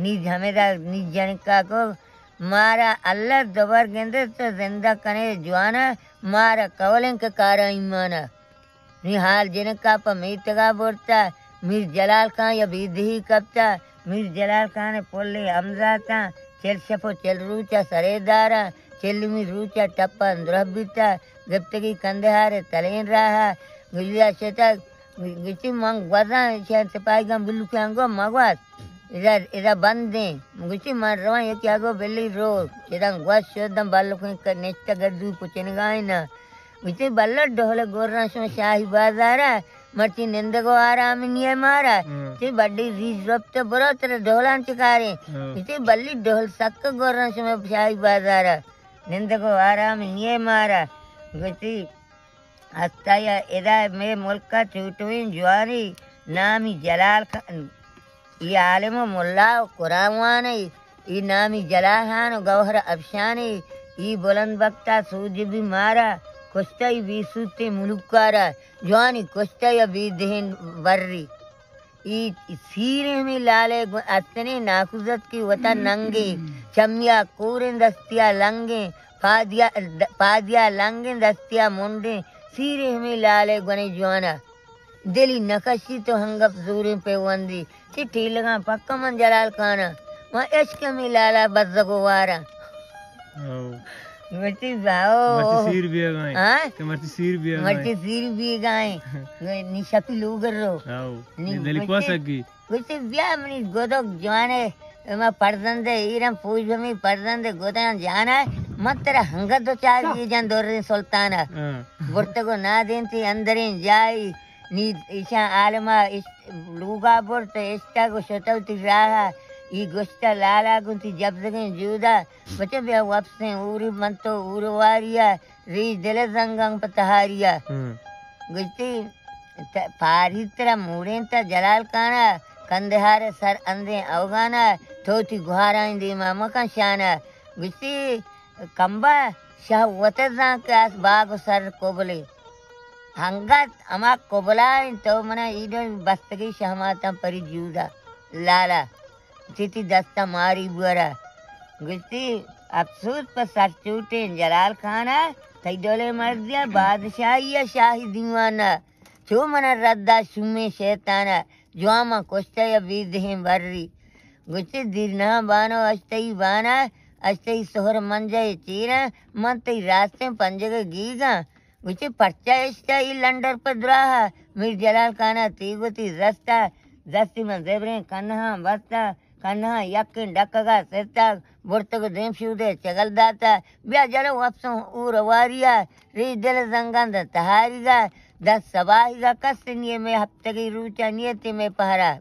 نی ہمدا نی جنکا کو مارا اللہ دوبر گندے تو زندہ کنے جوانا، مارا کولیں کہ کارا ایمانا۔ نی حال جنکا پہ میتگا برتا، میر جلال خان یا بیدہی کپتا، میر جلال خان پلے ہمزاتاں، چل شپ و چل روچا سرے دارا، چلمی روچا ٹپا اندرہ بیتا، گپتگی کندہار تلین راہا، گلیا شتگ، گوشتی من گوزاں، ایشاں سپاہیگاں بلوکاں گو مگوز، ادا، ادا بندیں۔ گوشتی من رواں یکے آ گو بلی رو، ادا گوز شداں بلوکیں نشتہ گدو پچنگائیں نا۔ گوشتی بلہ ڈہل گوراں شما شاہی بازارا، مرچی نندگو آرام نیے مارا۔ ہم۔ تی بڈی ریش رپت برو ترے ڈہلان چکاریں۔ ہم۔ گوشتی بلی ڈہل سک گوراں شما شاہی بازارا، نندگو آرام نیے مارا۔ گوشتی ہستایا ادا مئے ملکا چوٹویں جوانی نامی جلال خان، ای عالم و ملا و قرآن وانی، ای نامی جلال خان و گوہر افشانی، ای بلند بختا سوج بی مارا، کشتہ ای بی سوتیں ملوکارا، جوانی کشتہ یا بی دہن بری۔ ای سیریں ہمے لالے گو-، استنے ناکوزتکی وتا ننگیں، چمیا کوریں دستیا لنگیں، پادیا، د-، پادیا لنگیں دستیا منڈیں، سیریں ہمے لالے گونے جوانا۔ دلی نکشی تو ہنگپ زوریں پیوندی، چی ٹیلگاں پکا من جلال کانا، من عشق ہمے لالا بزگو وارا۔ او۔ مرچی باو۔ مرچی سیر بیگائیں۔ ہاں؟ کہ مرچی سیر بیگائیں۔ مرچی سیر بیگائیں۔ نی شپی لوگر رو۔ او۔ نی نی دلی گوشتی، پوسگی۔ گوشتی بیا منی گدک جوانے، ما پرزندے ایران پوج بمی پرزندے گدان جانا، من ترا ہنگت دو چار یہ جان دوریں سلطانا۔ ہاں۔ برتگو نادینتی اندریں جائی، نی ایشان عالما اش-، لوگا برت، اشتگ و شتو تی راہا، ای گوشتہ لالا گوں تی جبزگیں جودا، بچے بیا وپسیں اوری من تو اورواریا، ریش دل زنگاں پہ تہاریا۔ ہم۔ گوشتی، ت-، پاری ترا موڑینتا جلال کانا، کندہار سر اندیں اوگانا، تو تی گوہارائیں دیما مکن شانا۔ گوشتی، کمبا شہ وت زان کہ اس باگ و سر کبلے۔ ہنگت ہما کبلائیں تو منا ایڈن بستگی شہماتاں پری جودا۔ لالا۔ چی تی دستا ماری بورا۔ گوشتی، افسوس پہ سرچوٹیں جلال خانا، تئی ڈولیں مردیا بادشاہی ء شاہی دیوانا۔ چو منا ردا شومیں شیطانا، جوان من کشتہ یا بیدہیں بری۔ گوشتی، دیرناں بانو اشتئی بانا، اشتئی سہر منجہ چیرا، من تئی راستیں پنجگ گیگاں۔ گوشتی، پرچا اشتہ ای لنڈر پہ دراہ؟ میر جلال خانا تیگ وتی رستہ، دستی من زبریں کنہاں بستہ، کنہاں یکیں ڈکگا ستگ، برتگ دیم شودے چگل داتہ، بیا جلو وپسوں اور واریا، ریش دل زنگاں داں تہاریگا، دست سباہیگا، کس نیے مئے ہپتگی روچا نیتی مئے پہرا۔